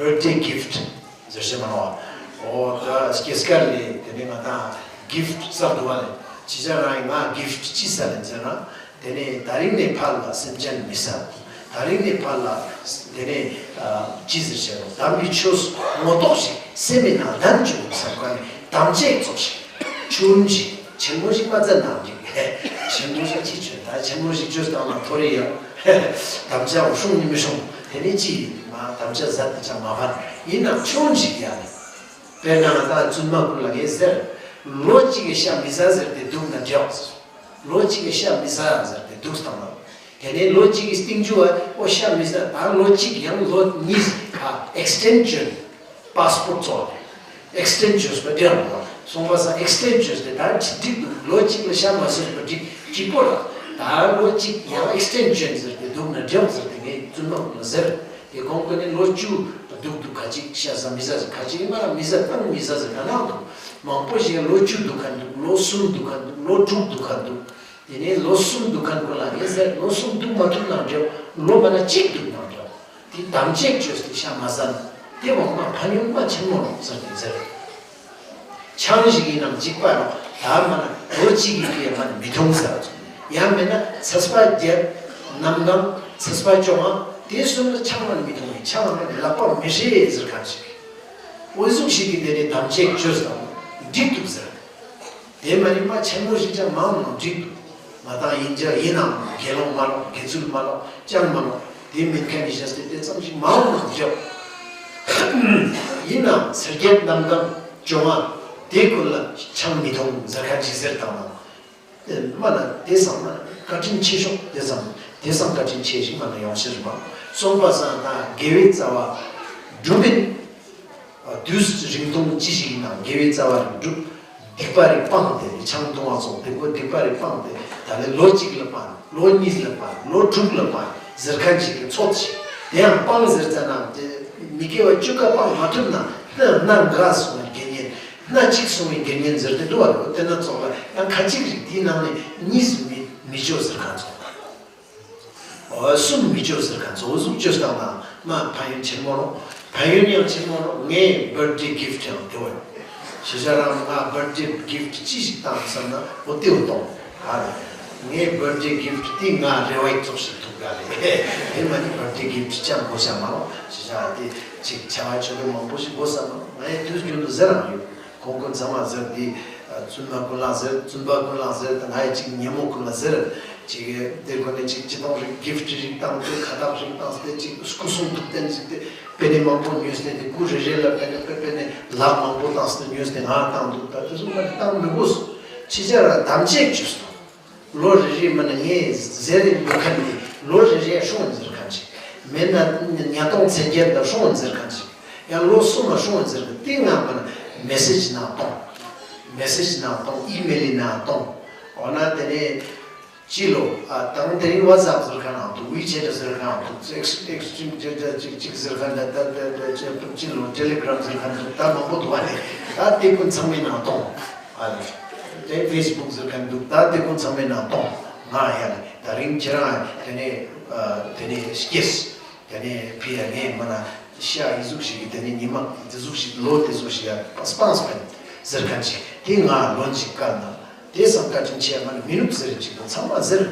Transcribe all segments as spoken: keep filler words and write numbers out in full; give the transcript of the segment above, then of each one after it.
བར་ཌེ་གིཕྚ་ཟེར་ཤེས་མ་ནོག་འོ་ད་སྐྱེས་སྐར་ལེ་དེ་ནེ་ང་དང་གིཕྚ་སལ་དུག་པ་ལེ། ཅི་ཆ་རང་ང་གིཕྚ་ཅི་སལ་ལེ་ཟེར་ན། དེ་ནེ་ད་རིང་ནེ་ཕར་ལ་སེམས་ཅན་མི་སལ། ད་རིང་ནེ་ཕར་ལ་དེ་ནེ་ཅི་ཟེར་ཤེས་རོག་དམ་པའི་ཆོས་ངོ་ཐོག་ཞིག་སེམས་མི་ནང་ལྡན་ཅུག་སམ་ཁན་ནི་དམ་བཅའ་ཙོགས་ཤིག་ཆུང་ཞིག་ཆེན་མོ་ཞིག་མ་ཛད་ནའང་འགྲིག་ཆེན་མོ་ཞིག་ཅི་ཆོས་ད་ཆེན་མོ་ཞིག་ཆོས་དང་ན་ཐོ་རེ་ཡང་དམ་བཅའ་བོ་སྲུང་ནི་མི་སྲུང་། དེ་ནེ་ཅི་མ་དམ་བཅའ་ཟད་དེ་ཆ་མ་ཕན། ཡིན་ནའང་ཆུང་ཞིག་ཡང་ནི། དཔེར་ན་ང་དང་བཙུན་མ་ཀུན་ལ་ངས་ཟེར། ལོ་གཅིག་གི་ཤ་མི་ཟ་ཟེར་ཏེ་དུག་ན་འགྲིག་ལོ་གཅིག་གི་ཤ་མི་ཟ་ཟེར་ཏེ་དུག་སྟངས་ལ། དེ་ནེ་ལོ་གཅིག་གི་སྟིང་ཅུ་བ་འོ་ཤ་མི་ཟ་ད་ལོ་གཅིག་ཡང་ལོ་གཉིས་ཨ་ཨེགས་ཊེན་ཌ་ཅོ་པཱས་པོརྚ་ཙོགས་ཨེགས་ཊེན་ཌ་ཅོས་པ་འདྲ་མོ་སོང་པ་སང་ཨེགས་ཊེན་ཌ་ཅོས་ཏེ་ད་འགྲིག་འདུག་ལོ་གཅིག་ལ་ཤ་མ་ཟ་བ་འགྲིག་གཅིག་པོ་ར། ད་ལོ་གཅིག་ཡང་ཨེགས་ཊེན་ཌ་ཅོས་ཟེར་ཏེ་དུག་ན་འགྲིག་ཟེར་ཏེ་ངས་བཙུན་མ་ཀུན་ལ་ཟེར། དེ་ཁོང་ཀུན་ནི་ལོ་བཅུ་དུག་དུག་ཁ་ཅིག་ཤ་ཟ་མི་ཟ་ཟེར་ཁ་ཅིག་ང་རང་མི་ཟ་དང་མི་ཟ་ཟེར་ག་ནང་དུག་མང་པོ་ཞིག་ལོ་བཅུ་དུག་ཁན་དུག་ལོ་གསུམ་དུག་ཁན་དུག་ལོ་དྲུག་དུག་ཁན་དུག་དེ་ནེ་ལོ་གསུམ་དུག་ཁན་ཀུན་ལ་ངས་ཟེར་ལོ་གསུམ་དུག་མ་ཐུབ་ནའང་འགྲིག་ལོ་མ་ན་གཅིག་དུག་ནའང་འགྲིག་དེ་དམ་བཅའ་ཅོས་ཏེ་ཤ་མ་ཟ་ན་དེ་བོ་མ་ཕན་ཡོན་མ་ཆེན་མོ་ནོག་ཟེར་ཏེ་ཟེར། ཆང་ཞིག་ཡིན་ནའང་འཇིགས་པ་ནོག་ད་མ་ན་ལོ་གཅིག་གི་ཕི་ཡ་མ་ན་མི་འཐུང་ཟེར། ཡང་མེད་ན་ཚེས་པ་བརྒྱད་གནམ་གང་ཚེས་པ་བཅོ་ལྔ་དེ་གསུམ་ལ་ཆང་མ་ན་མི་འཐུང་ཡིན་ཆང་མ་ན་ལག་པ་མི་ཧྲེ་ཟེར་ཁན་ཞིག་འོ་ཟུག་ཞིག་གི་དེ་ནེ་དམ་བཅའ་ཅོས་དང་འགྲིག་དུག་ཟེར། དེ་མ་ནི་མ་ཆེན་མོ་ཞིག་ཅང་མང་ནང་འགྲིག་དུག་ང་དང་ཡིན་ཅང་ཡིན་ནའང་དགེ་སློང་མ་ནོག་དགེ་ཚུལ་མ་ནོག་ཅང་མ་ནོག་དེ་མེད་ཁན་ནི་ཞེས་ཏེ་དེ་ཙམ་ཞིག་མང་ནང་འགྲིག་ཡིན་ནའང་ཚེས་བརྒྱད་གནམ་གང་བཅོ་ལྔ་དེ་ཀུན་ལ་ཆང་མི་འཐུང་ཟེར་ཁན་ཞིག་ཟེར་དང་ན། མ་ན་དེ་སང་མ་ན་བཀའ་དྲིན་ཆེ་ཤོས་དེ་སང་དེ་སང་བཀའ་དྲིན་ཆེ་ཞིག་མ་ན་ཡོང་ཤེས་རེད་པ། སོང་པ་སང་ད་དགེ་བའི་རྩ་བ་སྒྲུབ་པིན། དུས་རིང་ཐུང་ཅི་ཞིག་ཡིན་ནའང་དགེ་བའི་རྩ་བ་རིག་སྒྲུབ། སྡིག་པ་རིག་སྤངས་ཏེ་ཆང་འཐུང་བ་སོགས་དེ་ཀོ་སྡིག་པ་རིག་སྤངས་ཏེ་ད་ལེ་ལོ་གཅིག་ལ་སྤང་ལོ་གཉིས་ལ་སྤང་ལོ་དྲུག་ལ་སྤང་ཟེར་ཁན་ཞིག་གི་ཚོད་ཅིག་དེ་ཡང་སྤང་ཟེར་ཙ་ན་དེ་མི་དགེ་བ་བཅུ་ཀ་སྤང་མ་ཐུབ་ན་སྣ་སྣ་འགའ་སོང་བའི་དགེ་བསྙེན་སྣ་གཅིག་སོང་བའི་དགེ་བསྙེན་ཟེར་ཏེ་འདུག་བ་རེད། དེ་ན་ཚོགས་ལ་ཡང་ཁ་ཅིག་རིག་དེའི་ནང་ནས་གཉིས་སུ་མི་མི་ཅོ་ཟེར་ཁན་ཚོགས། འོ་གསུམ་མི་ཅོ་ཟེར་ཁན་ཚོགས་འོ་ཟུག་ཅོས་དང་ན་མ་ཕན་ཡོན་ཆེན་མོ་རོ། ཕན་ཡོན་ཡང་ཆེན་མོ་རོ། ངའི་བར་ཌེ་གིཕྚ་ཡང་དེ་བ་ཡོད། ཤེས་བྱ་རང་ང་བར་ཌེ་གིཕྚ་ཅི་ཞིག་བཏང་བསམ་ན་འོ་དེ་བོ་གཏོང་། ཨ་ངའི་བར་ཌེ་གིཕྚ་དེ་ང་རེ་བ་ཡི་ཙོགས་ཤིག་ཐུག་ག་ལེ། དེ་མ་ནི་བར་ཌེ་གིཕྚ་ཅང་གོ་ཤ་མ་རོ། ཤེས་བྱ་དེ་ཅིག་བྱ་བ་ཆོ་ག་མང་པོ་ཞིག་གོ་བསམ་ན་ང་ཡི་དུས་རྒྱུན་དུ་ཟེར་རང་ཡོད། ཁོང་ཀུན་ཚང་མ་ཟེར་ཏེ་བཙུན་མ་ཀུན་ལ་ཟེར་བཙུན་པ་ཀུན་ལ་ཟེར་ཏེ་ང་ཡི་ཅིག་ཉེ་མོ་ཀུན་ལ་ཟེར། ཅིག་དེ་ཀུན་ནས་ཅིག་ཅི་དང་རིགས་གིཕྚ་རིགས་བཏང་སྟེ་ཁ་བཏགས་རིགས་བཏང་སྟེ་ཅིག་སྐུ་གསུང་ཐུགས་རྟེན་ཟེར་ཏེ་པེ་ནེ་མང་པོ་ཉོས་ཏེ་དེ་སྐུ་རེ་རེ་ལ་པེ་ནེ་པེ་པེ་ནེ་ལག་མང་པོ་བཏང་སྟེ་ཉོས་ཏེ་ང་བཏང་འདུག་ད་དེ་ཚོ་མ་ནི་བཏང་མི་དགོས་སོ། ཕྱི་རྒྱལ་ལ་དམ་བཅས་བཅོས་སོ། ལོ་རེ་རེ་མ་ནི་ངས་ཟེར་རེ་འདུག་ཁན་ནི་ལོ་རེ་རེ་སྲུང་ཟེར་ཁན་ཅིག་མེད་ན་ཉ་སྟོང་ཚེས་བརྒྱད་ལ་སྲུང་ཟེར་ཁན་ཅིག་ཡང་ལོ་གསུམ་ལ་སྲུང་ཟེར་ཁན་དེ་ང་མ་ནི་མེ་སེཇ་ནང་གཏོང་། མེ་སེཇ་ནང་གཏོང་ཨི་མེལ་ནང་གཏོང་། འོ་ན་དེ་ནས་ཅི་ལོ་ཨ་དང་དེ་རིང་ཝ་ཛབ་ཟེར་ཁན་ནང་དུག་ཝི་ཆེ་ཊ་ཟེར་ཁན་ནང་དུག་ཨེགས་ཨེགས་ཅིག་ཅིག་ཟེར་ཁན་ད་ད་ད་ཅི་ལོ་ཊེ་ལེ་གྲམ་ཟེར་ཁན་དུག་ད་མང་པོ་དུག་པ་ལེ། ད་དེ་ཀུན་ཚང་མའི་ནང་གཏོང་། ཨ་ལེ། དེ་ཕེས་བུག་ཟེར་ཁན་དུག་ད་དེ་ཀུན་ཚང་མའི་ནང་གཏོང་། ང་ཡ་ལེ་ད་རིང་ཁྱེད་རང་དེ་ནས་ཨ་དེ་ནས་སྐྱེས། དེ་ནས་ཕི་ཡ་ངས་མ་ན་ཤ་ཡི་ཟུག་ཞིག་གི་དེ་ནས་ཉི་མ་དེ་ཟུག་ཞིག་ལོ་དེ་ཟུག་ཞིག་ཡ་སྤངས་པ་ཟེར་ཁན་ཞིག་དེ་ང་ལོན་ཅིག་བཀལ་ན། དེ་སང་བཀའ་དྲིན་ཆེ་མ་ནི་མི་ནུག་ཟེར་ཅིག་དང་ཚང་མ་ཟེར།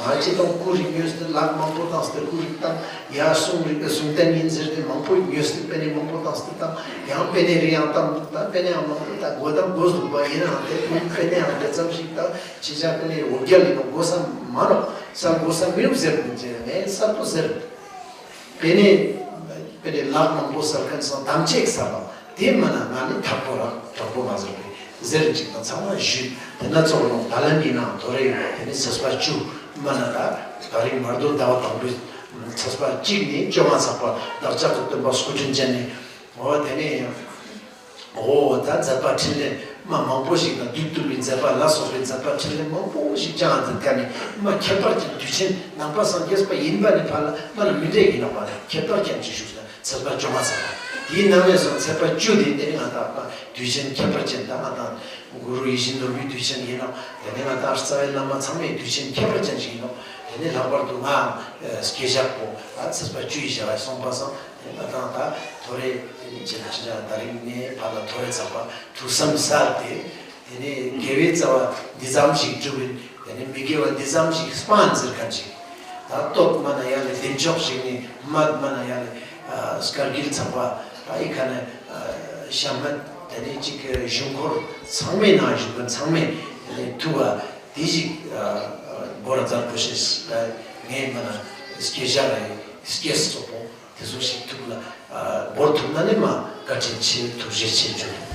ང་ཅི་དང་སྐུ་རིགས་ཉོས་ཏེ་ལག་མང་པོ་བཏང་སྟེ་སྐུ་རིགས་བཏང་ཡ་གསུང་རིགས་གསུང་རྟེན་ཡིན་ཟེར་ཏེ་མང་པོ་ཉོས་ཏེ་པེ་ནེ་མང་པོ་བཏང་སྟེ་བཏང་ཡང་པེ་ནེ་རེ་ཡང་བཏང་འདུག་ད་པེ་ནེ་ཡང་མང་པོ་ད་དགོས་དང་དགོས་འདུག་པ་ཡིན་ནའང་དེ་ཀུན་པེ་ནེ་ཡང་དེ་ཙམ་ཞིག་ད་ཅི་བྱ་ཀུན་ནས་འོ་བརྒྱལ་ཡིན་ནོ་དགོས་ས་མ་ནོག་ས་དགོས་ས་མི་ནུག་ཟེར་ནས་ཟེར་ནས་གསར་པོ་ཟེར། པེ་ནེ་པེ་ནེ་ལག་མང་པོ་སལ་ཁན་སང་དམ་བཅས་སལ་བ་དེ་མ་ན་ང་ནི་དྲག་པོ་རང་དྲག་པོ་མ་ཟེར་བས་ཟེར་ཅིག་དང་ཚང་མ་ཞུས། དེ་ན་ཚོགས་ལོང་ད་ལན་ཡིན་ནའང་དོ་རེ་ཡོད་དེ་ནི་ཚེས་པ་བཅུ་མ་ན་ད་ད་རིང་མར་དོ་ཟླ་བ་དང་པོའི་ཚེས་པ་གཅིག་ནས་བཅོ་ལྔ་ཚགས་པ་བདག་ཅག་གི་སྟོན་པ་སྐུ་དྲིན་ཅན་ནི་འོ་དེ་ནས་ཡང་། འོ་ད་མཛད་པ་འཕྲིན་ལས་མ་མང་པོ་ཞིག་དང་བདུད་བཏུལ་བའི་མཛད་པ་ལ་སོགས་པའི་མཛད་པ་འཕྲིན་ལས་མང་པོ་ཞིག་ཅང་མཛད་ཀ་ནི་མ་ཁྱད་པར་ཅན་དུས་ཆེན་ནང་པ་སངས་རྒྱས་པ་ཡིན་པ་ནི་ཕར་ལ་མ་ལ་མི་འདྲ་ཡིན་ནོག་པ་ཁྱད་པར་ཅན་ཅིག་བཞུགས་ན་ཚེས་པ་བཅོ་ལྔ་ཚར་བ་དེའི་ནང་ནས་སོང་ཚེས་པ་བཅུ་དེ་དེ་ནི་ང་དང་དུས་ཆེན་ཁྱད་པར་ཅན་དང་ང་དང་གུ་རུ་ཡིད་བཞིན་ནོར་བུའི་དུས་ཆེན་ཡིན་ནོག་དེ་ནི་ང་དང་རྩ་བའི་བླ་མ་ཚང་མའི་དུས་ཆེན་ཁྱད་པར་ཅན་ཞིག་ཡིན་ནོག་དེ་ནས་ལྷག་པར་དུ་ང་སྐྱེ་ཞག་པོ་ཚེས་པ་བཅུའི་ཞག་སོང་པ་སང་དེ་ནས་ང་དང་ད་ཐོ་རེ་དེ་ནས་ཅི་ན་ཞག་ད་རིང་ནས་ཕར་ལ་ཐོ་རེ་ཚག་པ་ཐུགས་བསམ་གསལ་ཏེ། དེ་ནས་དགེ་བའི་རྩ་བ་འདི་ཙམ་ཞིག་བསྒྲུབ་ཡིན། དེ་ནས་མི་དགེ་བ་འདི་ཙམ་ཞིག་སྤང་ཟེར་མཁན་ཞིག་ད་སྟོབས་མ་ན་ཡང་ལས་བདེ་མཆོག་ཞིག་ནི་མ་མ་ན་ཡང་ལས་སྐར་དཀྱིལ་ཚག་པ་ཨི་ཁ་ནས་ཤམ་མད་དེ་ནས་ཅིག་གཞུང་འཁོར་ཚང་མའི་ནང་བཞུགས་མཁན་ཚང་མས་དེ་ནས་ཐུགས་པ་དེ་ཞིག་བོ་ར་ཛར་པོ་ཤེས་ད་ངས་མ་ན་སྐྱེ་ཞག་རེ་སྐྱེས་སོ་པོ། དེ་ཚོ་ཞིག་ཐུགས་ལ་བོར་ཐུབ་ན་ནི་མ་བཀའ་དྲིན་ཆེ། ཐུགས་རྗེ་ཆེ་ཞུ།